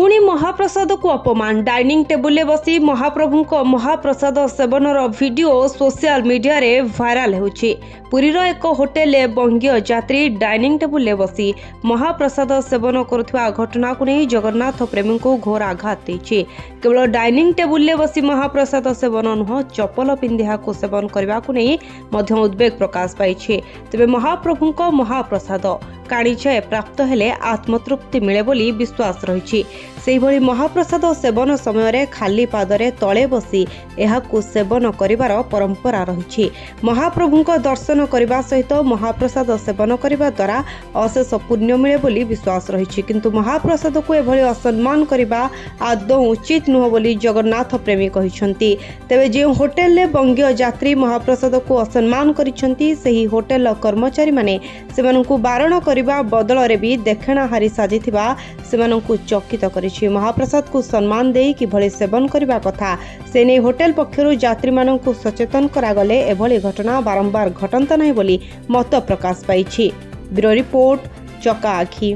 ପୁଣି ମହାପ୍ରସାଦକୁ ଅପମାନ। ଡାଇନିଂ ଟେବୁଲରେ ବସି ମହାପ୍ରଭୁଙ୍କ ମହାପ୍ରସାଦ ସେବନର ଭିଡିଓ ସୋସିଆଲ ମିଡିଆରେ ଭାଇରାଲ ହେଉଛି। ପୁରୀର ଏକ ହୋଟେଲରେ ବଙ୍ଗୀୟ ଯାତ୍ରୀ ଡାଇନିଂ ଟେବୁଲରେ ବସି ମହାପ୍ରସାଦ ସେବନ କରୁଥିବା ଘଟଣାକୁ ନେଇ ଜଗନ୍ନାଥ ପ୍ରେମୀଙ୍କୁ ଘୋର ଆଘାତ ଦେଇଛି। କେବଳ ଡାଇନିଂ ଟେବୁଲରେ ବସି ମହାପ୍ରସାଦ ସେବନ ନୁହଁ, ଚପଲ ପିନ୍ଧି ଏହାକୁ ସେବନ କରିବାକୁ ନେଇ ମଧ୍ୟ ଉଦ୍ବେଗ ପ୍ରକାଶ ପାଇଛି। ତେବେ ମହାପ୍ରଭୁଙ୍କ ମହାପ୍ରସାଦ କାଣିଚାଏ ପ୍ରାପ୍ତ ହେଲେ ଆତ୍ମତୃପ୍ତି ମିଳେ ବୋଲି ବିଶ୍ୱାସ ରହିଛି। ସେହିଭଳି ମହାପ୍ରସାଦ ସେବନ ସମୟରେ ଖାଲି ପାଦରେ ତଳେ ବସି ଏହାକୁ ସେବନ କରିବାର ପରମ୍ପରା ରହିଛି। ମହାପ୍ରଭୁଙ୍କ ଦର୍ଶନ କରିବା ସହିତ ମହାପ୍ରସାଦ ସେବନ କରିବା ଦ୍ୱାରା ଅଶେଷ ପୁଣ୍ୟ ମିଳେ ବୋଲି ବିଶ୍ୱାସ ରହିଛି। କିନ୍ତୁ ମହାପ୍ରସାଦକୁ ଏଭଳି ଅସମ୍ମାନ କରିବା ଆଦୌ ଉଚିତ ନୁହଁ ବୋଲି ଜଗନ୍ନାଥ ପ୍ରେମୀ କହିଛନ୍ତି। ତେବେ ଯେଉଁ ହୋଟେଲରେ ବଙ୍ଗୀୟ ଯାତ୍ରୀ ମହାପ୍ରସାଦକୁ ଅସମ୍ମାନ କରିଛନ୍ତି, ସେହି ହୋଟେଲର କର୍ମଚାରୀମାନେ ସେମାନଙ୍କୁ ବାରଣ କରିବା ବଦଳରେ ବି ଦେଖଣାହାରୀ ସାଜିଥିବା ସେମାନଙ୍କୁ ଚକିତ କରିଛି। ମହାପ୍ରସାଦକୁ ସମ୍ମାନ ଦେଇ କିଭଳି ସେବନ କରିବା କଥା, ସେ ନେଇ ହୋଟେଲ ପକ୍ଷରୁ ଯାତ୍ରୀମାନଙ୍କୁ ସଚେତନ କରାଗଲେ ଏଭଳି ଘଟଣା ବାରମ୍ବାର ଘଟନ୍ତା ନାହିଁ ବୋଲି ମତ ପ୍ରକାଶ ପାଇଛି। ବ୍ୟୁରୋ ରିପୋର୍ଟ, ଚକା ଆଖି।